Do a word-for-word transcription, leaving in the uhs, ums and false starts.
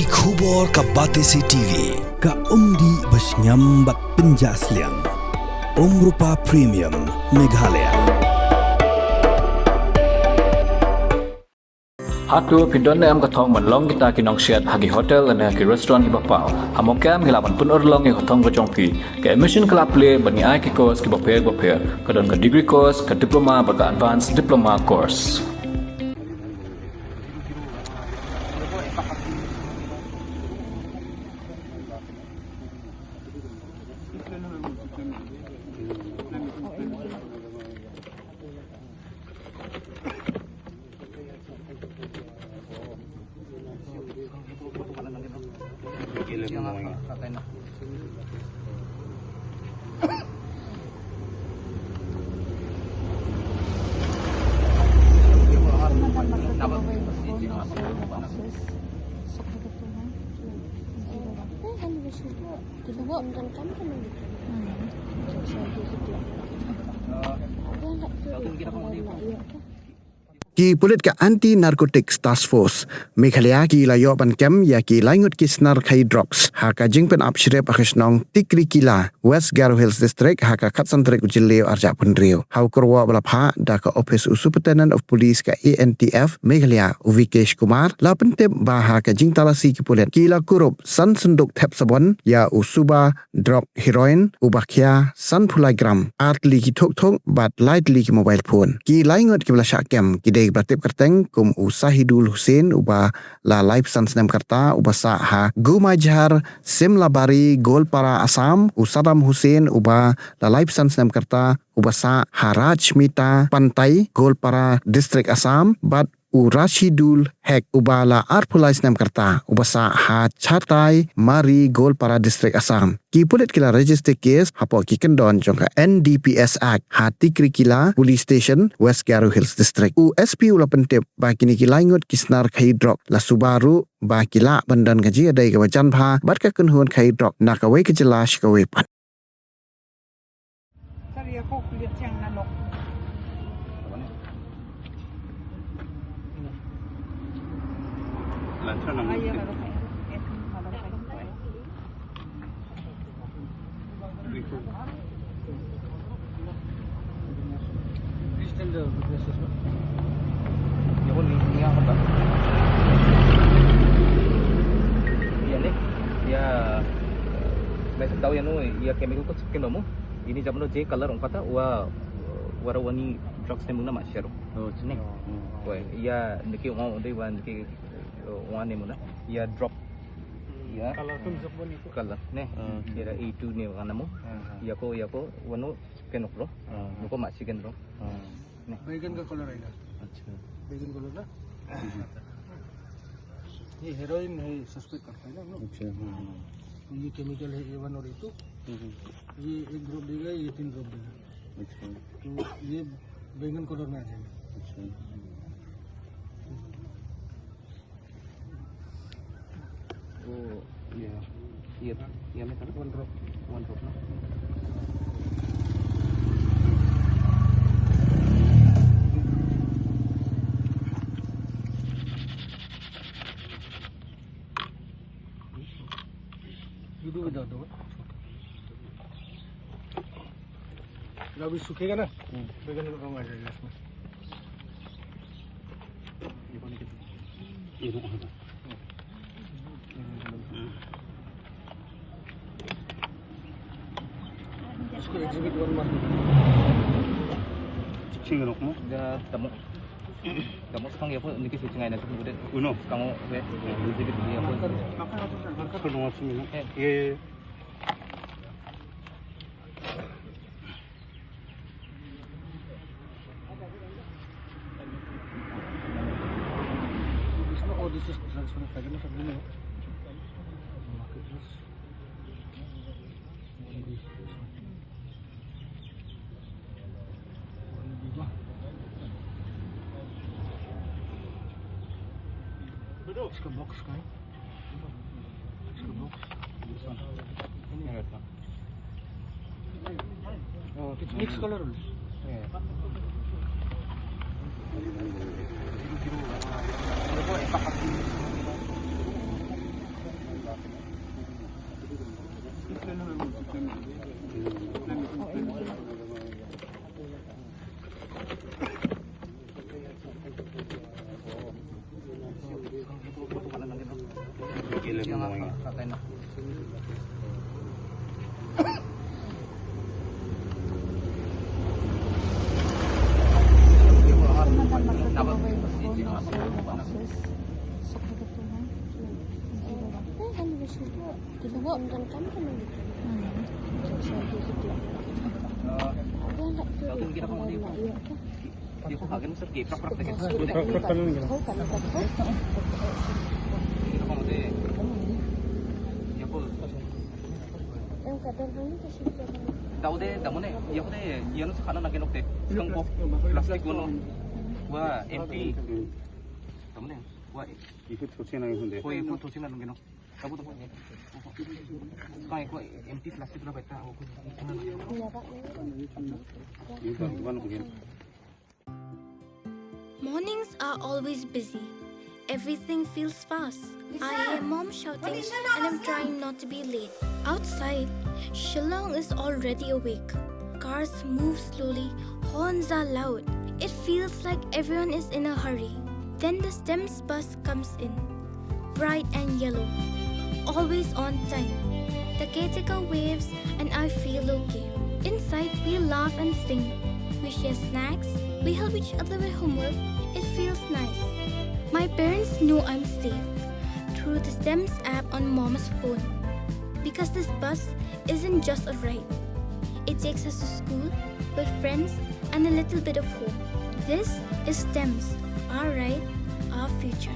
Ki khubor ka Batesi T V, ka umdih ba shngiam bad pynjah sliang. Umrupa Premium, Meghalaya. Hato phi don ne em ka thong ban long kita ki nongsiat ha ki hotel ne ki restaurant kiba paw? Ha Mawkyrwat ngi lah ban pynurlong ïa ka thong ka jong phi. Ka admission ka la plie bad ngi ai ki course kiba pher ba pher. Ka don ka degree course, ka diploma bad ka advanced diploma course. Ki pulit ka Anti Narcotics Task Force Meghalaya ki la ïoh ban kem ïa ki lai ngut ki snar khaïi drugs ha ka jingpynap shrip ha ka shnong Tikrikilla, West Garo Hills District, ha ka khatsan tarik u Jylliew arhajar arphew hynriew. Ha u kyrwoh ba la phah da ka Office u Superintendent of Police ka A N T F Meghalaya, u Vikesh Kumar, la pyntip ba ha ka jingtalasi ki pulit ki la kurup san synduk thep sabon ïa u suba drok heroin uba khia sanphew lai gram, ar tylli ki thuk thuk bad lai tylli ki mobile phone. Ki lai ngut kiba la shah kem ki dei kiba la tip kyrteng kum u Sahidul Hussain uba la laiphew san snem ka rta uba sah ha Gumajhar Simlabari Goalpara Assam, u Saddam Hussain uba la laiphew san snem ka rta uba sah ha Rajmita Pantai Goalpara District Assam, bad u Rashidul Hek uba la arphew lai snem ka rta uba sah ha Chatai Mari Goalpara District Assam. Ki pulit ki la register case hapoh ki kyndon jong ka N D P S Act ha Tikrikilla Police Station, West Garo Hills District. U S P u la pyntip ba kine ki lai ngut ki snar khaïi drok la suba ruh ba ki lah ban don ka jingïadei kaba jan bha bad ka kynhun khaïi drok na kawei ka jylla sha kawei pat. Ïa ni, ïa, eh, message daw ïa no, ïa chemical ko skin ba mo. Ini jab no je color ong kata wa, wa ra wani drugs ne muna ma shero. Oh, sini. Wei, ïa niki ong ong dei wan niki, eh, wan ne muna. Ïa drop. Ïa color tu jab wani tu. Color ne. Ïa A two ne wan mo. Ïa ko, ïa ko wano skin ro. Ko ma skin ro. बैगन का कलर आएगा। अच्छा। बैगन कलर ना। ये हेरोइन है, सस्पेक्ट करता है ना हम लोग। अच्छा, हाँ, हाँ। तो ये केमिकल है ए वन और ए टू। हम्म, हम्म। ये एक ड्रॉप देगा, ये तीन ड्रॉप देगा। अच्छा। तो ये बैंगन कलर में आ जाएगा। अच्छा। Oh, iya. Iya, iya, nih, kan? One drop. One drop, no? You do without the what? जब अभी सूखेगा ना, हम्म। बैगन का रंग आ जाएगा इसमें। ये पानी कितना? ये पानी कितना? इसको एग्जिबिट वन मार दो। Ching rok mo? Da tamo. Tamo skang ya po niki si chingai na sukun bude. Uno. Skang o be. Exhibit ya po. Skang o sini. Eh. Ye, ye, ye. This is all, this is drugs from Pakistan, you know. Market drugs. इसका बॉक्स कहाँ है? इसका बॉक्स। Oh, it's mixed color. Yeah. Dau de, dau mane, ya ko de, ya no sakana na genok de. Skang ko plastic ko no. Wa empty. Dau mane, wa. Ihu thochi na ihu de. Ko ihu thochi na genok. Tabu tabu. Skang ko empty plastic na beta. Ini baru bukan mungkin. Mornings are always busy. Everything feels fast. I hear mom shouting and I'm trying not to be late. Outside, Shillong is already awake. Cars move slowly, horns are loud. It feels like everyone is in a hurry. Then the STEMS bus comes in. Bright and yellow. Always on time. The caretaker waves and I feel okay. Inside, we laugh and sing. We share snacks. We help each other with homework. It feels nice. My parents know I'm safe through the STEMS app on mom's phone. Because this bus isn't just a ride. It takes us to school, with friends, and a little bit of hope. This is STEMS, our ride, our future.